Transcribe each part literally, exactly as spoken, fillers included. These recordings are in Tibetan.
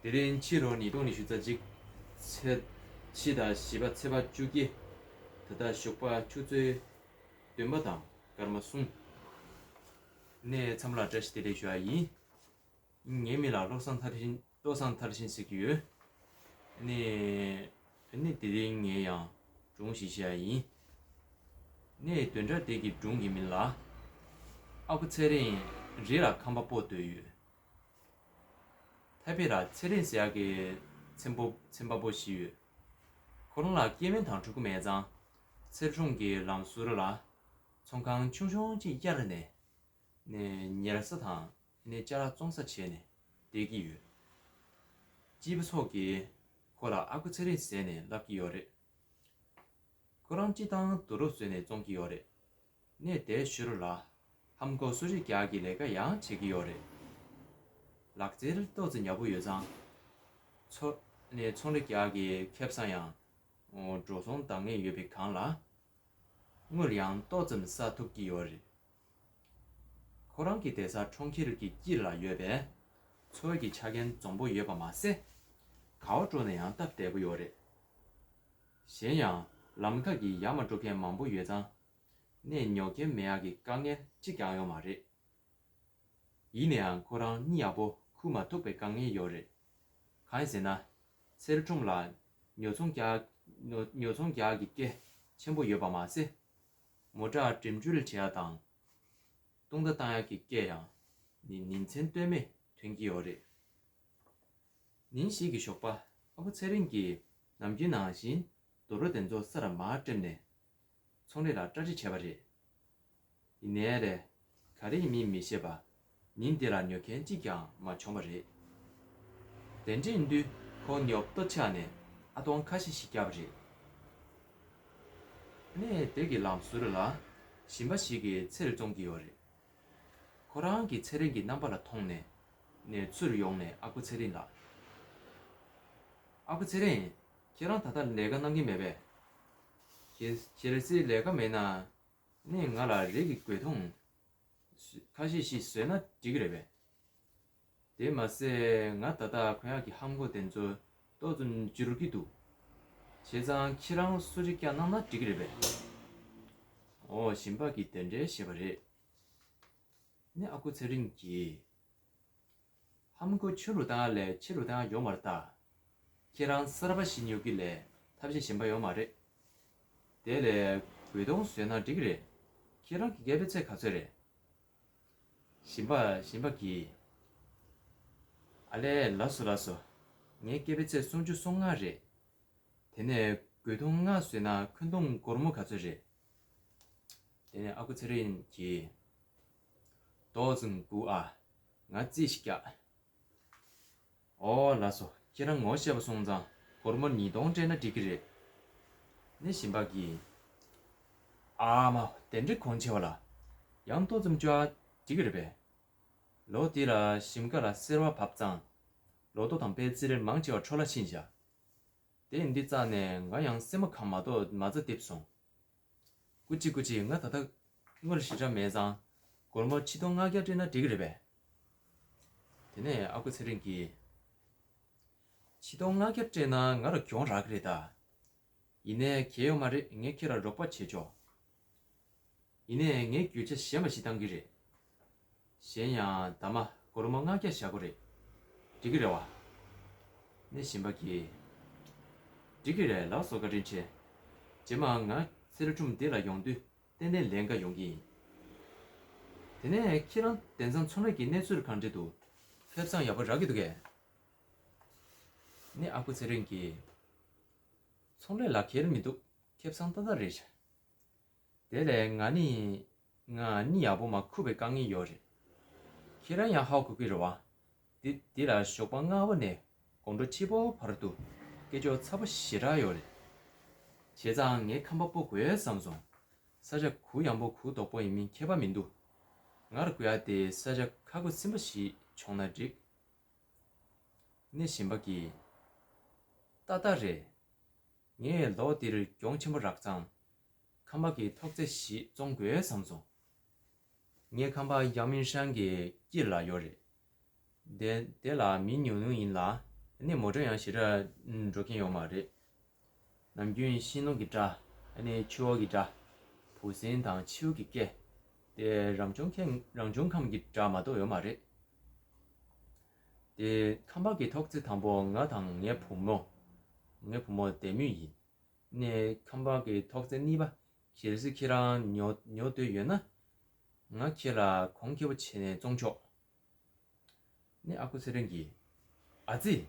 དེ་རིང་ཕྱི་ལོ་ཉིས་སྟོང་ཉི་ཤུ་རྩ་གཅིག་ཚེས་ཕྱི་ཟླ་བཞི་པ་ཚེས་པ་བཅུ་གཅིག་ད་ལྟ་ཞོགས་པ་ཆུ་ཚོད་བདུན་པ་དང་སྐར་མ་གསུམ། ནས་འཚམས་ལ་བཀྲ་ཤིས་བདེ་ལེགས་ཞུ་ཡ་ཡིན། ངའི་མིང་ལ་བློ་བཟང་མཐར་ཕྱིན། བློ་བཟང་མཐར་ཕྱིན་ཟེར་གྱི་ཡོད། ནས་ནས་དེ་རིང་ངས་ཡང་སྒྲུང་ཞིག་བཤད་ཡ་ཡིན། ནས་བདུན་ཕྲག་དེ་གི་སྒྲུང་གི་མིང་ལ། ཨ་ཁུ་ཚེ་རིང་རི་ལ་ཁང་པ་སྤོ་སྡོད་ཡོད། ཐ་པེ་ལ་ཚེ་རིང་ཟེར་ཡག་གི་ཚེམ་པོ་ཚེམ་པ་པོ་ཞིག་ཡོད། ཁོ་རང་ལ་སྐྱེ་དམན་དང་ཕྲུ་གུ་མེད་ཙང་། ཚེ་སྲུང་གི་ལམ་ཟུར་ལ་ཚོང་ཁང་ཆུང་ཆུང་ཅིག་གཡར་ནས། ནས་ཉལ་ས་དང་ནས་ཅ་ལག་བཙོང་ས་བྱས་ནས་བསྡད་ཀྱི་ཡོད། སྐྱིད་པོ་ཚོགས་ཀྱིས་ཁོ་ལ་ཨ་ཁུ་ཚེ་རིང་ཟེར་ནས་ལབ་ཀྱི་ཡོད་རེད། ཁོ་རང་སྤྱི་བཏང་དུག་སྦྲུལ་བཟོས་ནས་བཙོང་གི་ཡོད་རེད། ནས་དེའི་ཕྱི་རུ་ལ་ཧམ་གོ་སུ་ཞིག་རྒྱག་གི་ལས་ཀ་ཡང་བྱེད་ཀྱི་ཡོད་རེད། ལག་རྩལ་ཏོག་ཙམ་ཡག་པོ་ཡོད་ཙང་། ཚོ་ནས་ཚོང་རེ་རྒྱག་གི་ཁེ་བཟང་ཡང་འགྲོ་སོང་འདང་ངེས་ཡོད་པའི་སྒང་ལ། དངུལ་ཡང་ཏོག་ཙམ་བསགས་ཐུབ་ཀྱི་ཡོད་རེད། ཁོ་རང་གི་བསྡད་ས་གྲོང་ཁྱེར་གྱི་དཀྱིལ་ལ་ཡོད་པས། འཚོ་བའི་ཆ་རྐྱེན་འཛོམས་པོ་ཡོད་པ་མ་ཟད། ག་པར་འགྲོ་ན་ཡང་སྟབས་བདེ་པོ་ཡོད་རེད། གཞན་ཡང་ལམ་ཁ་གི་ཡར་མར་འགྲོ་མཁན་མང་པོ་ཡོད་ཙང་། ནས་ཉོ་མཁན་མེད་ཡག་གི་དཀའ་ངལ་གཅིག་ཀྱང་ཡོད་མ་རེད། ཡིན་ནའང་ཁོ་རང་གཉིད་ཡག་པོ་ཁུག་མ་ཐུབ་པའི་དཀའ་ངལ་ཡོད་རེད། གང་ཡིན་ཟེར་ན། ཚེ་སྲུང་ལ་ཉོ་ཚོང་རྒྱག་ཉོ་ཉོ་ཚོང་རྒྱག་གི་སྐད་ཆེན་པོ་ཡོད་པ་མ་ཟད། མོ་ཊ་འགྲེམས་འཇུག་བྱེད་ཡ་དང་། རྡུང་རྡེག་བཏང་ཡ་གི་སྐད་ཡང་ནི་ཉིན་མཚན་ལྟོས་མེད་ཐོན་གྱི་ཡོད་རེད། ཉིན་ཞིག་གི་ཞོགས་པ། ཨ་ཁུ་ཚེ་རིང་གིས་ནམ་རྒྱུན་ནང་བཞིན་རྡོ་རོ་དེ་ཚོ་ས་ལ་མར་བསྐྲད་ནས་ཚོང་ལས་ལ་གྲ་སྒྲིག་བྱས་པ་རེད། ཡིན་ནའི་ལས། ག་རེ་ཡིན་མིན་མི་ཤེས་པ། ཉིན་དེ་ལ་ཉོ་མཁན་གཅིག་ཀྱང་མ་བྱུང་བ་རེད། དེ་འདྲ་ཡིན་དུས་ཁོ་ཉོབ་ཏོ་ཆགས་ནས་ཨ་སྟོང་ཁ་ཤས་ཤིག་བརྒྱབ་པ་རེད། ནས་དེ་གི་ལམ་ཟུར་ལ་ཞིང་པ་ཞིག་གིས་ཚལ་བཙོང་གི་ཡོད་རེད། ཁོ་རང་གིས་ཚེ་རིང་གི་རྣམ་པ་ལ་མཐོང་ནས། ནས་ཚུར་ཡོང་ནས་ཨ་ཁུ་ཚེ་རིང་ལ། ཨ་ཁུ་ཚེ་རིང་། ཁྱེད་རང་ད་ལྟ་ལས་ཀ་གནང་གི་མེད་པས། ཁྱེད་ཁྱེད་རང་ཚོའི་ལས་ཀ་མེད་ན། ནས་ང་ལ་རས་ཀྱི་གོས་ཐུང་ཁ་ཤས་ཤིག་བཟོས་ན་འགྲིག་གི་རེད་པས། དེ་མ་ཟད་ང་ད་ལྟ་གོན་ཡག་གི་ཧམ་གོ་དེ་ཚོ་ཏོག་ཙམ་འགྱུར་གྱི་འདུག་བྱས་ཙང་ཁྱེད་རང་གསོལ་ཇ་བཀྱག་གནང་ན་འགྲིག་གི་རེད་པས། འོ། ཞིང་པ་གིས་དེ་འདྲའི་བཤད་པ་རེད། ནས་ཨ་ཁུ་ཚེ་རིང་གིས། ཧམ་གོ་ཆུ་རུ་བཏང་ལས་ཕྱི་རུ་བཏང་ཡོང་བར་ལྟ། ཁྱེད་རང་གསར་པ་ཞིག་ཉོ་གི་ལས་ཐབས་ཤེས་གཞན་པ་ཡོད་མ་རེད། དེ་ལས་གོས་ཐུང་བཟོས་ན་འགྲིག་གི་རེད། ཁྱེད་རང་གི་སྐེད་པའི་ཚད་ག་ཚོད་རེད། ཞིང་པ་ཞིང་པ་གིས། ཨ་ལས། ལགས་སོ་ལགས་སོ། ངའི་སྐེད་པའི་ཚད་སུམ་ཅུ་སོ་ལྔ་རེད། དེ་ནས་གོས་ཐུང་ལྔ་བཟོས་ན་འཁོན་ཐུང་སྒོར་མོ་ག་ཚོད་རེད། དེ་ནས་ཨ་ཁུ་ཚེ་རིང་གིས། ཏོག་ཙམ་སྒུག་ཨ། ང་རྩིས་ཤིག་རྒྱག་འོ་ལགས་སོ། ཁྱེད་རང་ངོ་ཤེས་པ་སོང་ཙང་སྒོར་མོ་ཉིས་སྟོང་སྤྲད་ན་འགྲིག་གི་རེད། ནས་ཞིང་པ་གིས། ཨ་མ། དེ་འདྲའི་གོང་ཆེ་བ་ལ། ཡང་ཏོག་ཙམ་བཅོ་ཨ། འགྲིག་གི་རེད་པས། ལོ་འདི་ལ་ཞིང་ཁ་ལ་སེར་བ་བབས་ཙང་། ལོ་ཐོ་དང་པད་ཙི་རེ་མང་ཆེ་བ་འཕྲོ་བརླག་ཕྱིན་བཞག་དེ་འདི་རྩ་ནས་ང་ཡང་སེམས་པ་གང་མ་གཏོགས་མ་རྩ་རྡིབ་སོང་། སྐུ་མཁྱེན་སྐུ་མཁྱེན། ང་ད་ལྟ་དངུལ་ཞེ་དྲག་མེད་ཙང་སྒོར་མོ་ཆིག་སྟོང་ལྔ་བརྒྱ་སྤྲད་ན་འགྲིག་གི་རེད་པས། དེ་ནས་ཨ་ཁུ་ཚེ་རིང་གིས། ཆིག་སྟོང་ལྔ་བརྒྱ་སྤྲད་ན་ང་ལ་གྱོང་རག་གི་རེད་ད། ཡིན་ནའི་གལ་ཡོད་མ་རེད། ངས་ཁྱེད་ལ་རོགས་པ་བྱེད་ཆོག་ཡིན་ནའི་ངས་རྒྱུ་ཆ་གཞན་པ་ཞིག་བཏང་གི་རེད། གཞན་ཡང་ད་མ་སྒོར་མོ་ལྔ་བརྒྱ་བཞག་གི་རེད། འགྲིག་གི་རེད་བ། ནས་ཞིང་པ་གིས། འགྲིག་གི་རེད། ལགས་སོ། བཀའ་དྲིན་ཆེ། རྗེས་མ་ང་ཚེ་རི་ཁྲོམ་འདི་ལ་ཡོང་དུས་ཏན་ཏན་ལེན་ག་ཡོང་གི་ཡིན། དེ་ནས་ཁྱེད་རང་དེང་སང་ཚོང་ལས་ཀྱི་གནས་ཚུལ་གང་འདྲ་འདུག་ཁེ་བཟང་ཡག་པོ་རག་གི་འདུག་གས། ནས་ཨ་ཁུ་ཚེ་རིང་གིས། ཚོང་ལས་ལ་ཁེལ་མི་འདུག་ཁེ་བཟང་ཏག་ཏག་རེད། དེ་ལས་ང་ནི། ང་གཉིད་ཡག་པོ་མ་ཁུག་པའི་དཀའ་ངལ་ཡོད་རེད། ཁྱེད་རང་ཡང་ཧ་གོ་གི་རེད་བ། འདི་འདི་ལ་ཞོགས་པ་སྔ་པོ་ནས་དགོང་དྲོ་ཕྱི་པོ་བར་དུ་སྐད་ཅོར་ཚ་པོ་ཞེ་དྲག་ཡོད་རེད། བྱས་ཙང་ངས་ཁང་པ་སྤོ་དགོས་བསམ་སོང་། ས་ཆ་གུ་ཡངས་པོ་གུ་དོག་པོ་ཡིན་མིན་ཁྱད་པར་མི་འདུག་ང་ལ་དགོས་ཡ་དེ་ས་ཆ་ཁ་ཁུ་སིམ་པ་ཞིག་བྱུང་ན་འགྲིག་ནས་ཞིང་པ་གིས། ཏག་ཏག་རེད། ངས་ལོ་འདིར་གྱོང་ཆེན་པོ་རག་ཙང་། ཁང་པ་གི་ཐོག་བརྩེགས་ཤིག་བཙོང་དགོས་བསམ་སོང་། ངའི་ཁང་པ་ཡང་མིན་ཧྲན་གྱི་དཀྱིལ་ལ་ཡོད་རེད། དེ་དེ་ལ་མི་ཉུང་ཉུང་ཡིན་ལ། ཨ་ནི་མོ་ཊ་ཡང་ཞེ་དྲག་འགྲོ་མཁན་ཡོད་མ་རེད། ནམ་རྒྱུན་ཤིང་སྡོང་གི་སྒྲ། ཨ་ནི་ཆུ་བོ་གི་སྒྲ། འབུ་སྲིན་དང་ཁྱེའུ་གི་སྐད། དེ་རང་བྱུང་ཁམས་རང་བྱུང་ཁམས་ཀྱི་སྒྲ་མ་གཏོགས་ཡོད་མ་རེད། དེ་ཁམས་པ་གི་ཐོག་བརྩེགས་དང་པོ་ང་དང་ངའི་བུ་མོ། ངའི་བུ་མོ་བདེ་མོ་ཡིན། ནས་ཁམས་པ་གི་ཐོག་བརྩེགས་གཉིས་པ། གལ་སྲིད་ཁྱེད་རང་ཉོ་ཉོ་འདོད་ཡོད་ན། ང་ཁྱེད་ལ་གོང་ཁེ་པོ་བྱས་ནས་བཙོང་ཆོག་ནས་ཨ་ཁུ་ཚེ་རིང་གིས། ཨ་ཙི།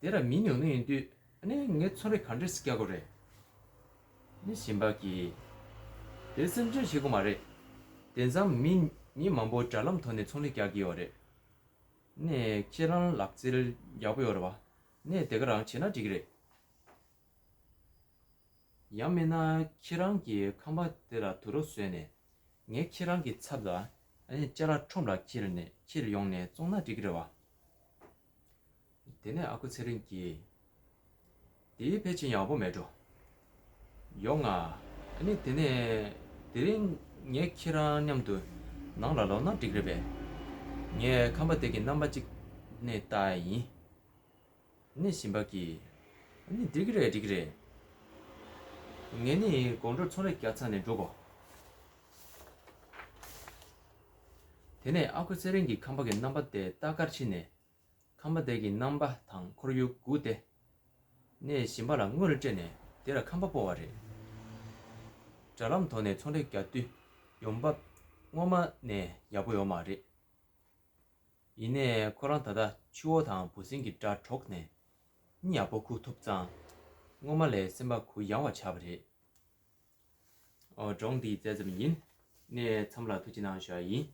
དེ་ར་མི་ཉུང་ཉུང་ཡིན་དུས་ཨ་ནི་ངའི་ཚོང་རེ་ག་འདྲས་སེ་རྒྱག་དགོས་རེད། ནས་གཞན་པ་གིས། དེ་སེམས་ཁྲལ་བྱེད་དགོས་མ་རེད། དེང་སང་མི་མི་མང་པོ་དྲ་ལམ་ཐོག་ནས་ཚོང་ལས་རྒྱག་གི་ཡོད་རེད། ནས་ཁྱེད་རང་ལག་རྩལ་ཡག་པོ་ཡོད་རེད་བ། ནས་དེ་ག་རང་བྱས་ན་འགྲིག་གི་རེད། ཡང་མིན་ན་ཁྱེད་རང་གིས་ཁང་པ་དེ་ལ་དུག་རོ་བཟོས་ནས། ངས་ཁྱེད་རང་གི་ཚབ་ལ་ཨ་ནི་ཅ་ལག་ཁྲོམ་ལ་འཁྱེར་ནས་འཁྱེར་ཡོང་ནས་བཙོང་ན་འགྲིག་གི་རེད་བ། དེ་ནས་ཨ་ཁུ་ཚེ་རིང་གིས། དེ་ཕལ་ཆེར་ཡག་པོ་མེད་འགྲོ། ཡོང་ང་། ཨ་ནི་དེ་ནས་དེ་རིང་ངས་ཁྱེད་རང་མཉམ་དུ་ནང་ལ་ལོག་ན་འགྲིག་རེད་པས། ངས་ཁང་པ་དེ་གི་རྣམ་པ་གཅིག་ནས་ལྟ་ཡ་ཡིན། ནས་གཞན་པ་གིས། ནི་འགྲིག་གི་རེད་འགྲིག་གི་རེད། ངས་ནི་དགོང་དྲོ་ཚོང་ལས་རྒྱག་ཚར་ནས་འགྲོ་གོ། དེ་ནས་ཨ་ཁུ་ཚེ་རིང་གིས་ཁང་པ་གི་རྣམ་པ་དེ་ལྟ་གར་ཕྱིན་ནས། ཁང་པ་དེ་གི་རྣམ་པ་དང་ཁོར་ཡུག་སྒུག་སྟེ། ནས་གཞན་པ་ལ་དངུལ་སྤྲད་ནས་དེ་ལ་ཁང་པ་སྤོ་བ་རེད། དྲ་ལམ་ཐོག་ནས་ཚོང་ལས་རྒྱག་དུས་ཡོང་འབབ་སྔོན་མ་ནས་ཡག་པོ་ཡོད་མ་རེད། ཡིན་ནའི་ཁོ་རང་ད་ལྟ་ཆུ་བོ་དང་འབུ་སྲིན་གྱི་སྒྲ་གྲོགས་ནས་གཉིད་ཡག་པོ་ཁུག་ཐུབ་ཙང་། སྔོན་མ་ལས་སེམས་པ་གུ་ཡངས་པ་ཆགས་པ་རེད། ཨོ་སྒྲུང་འདི་བཙལ་ཙམ་ཡིན། ནས་ཚང་མ་ལ་ཐུགས་རྗེ་གནང་ཞུ་བ་ཡིན།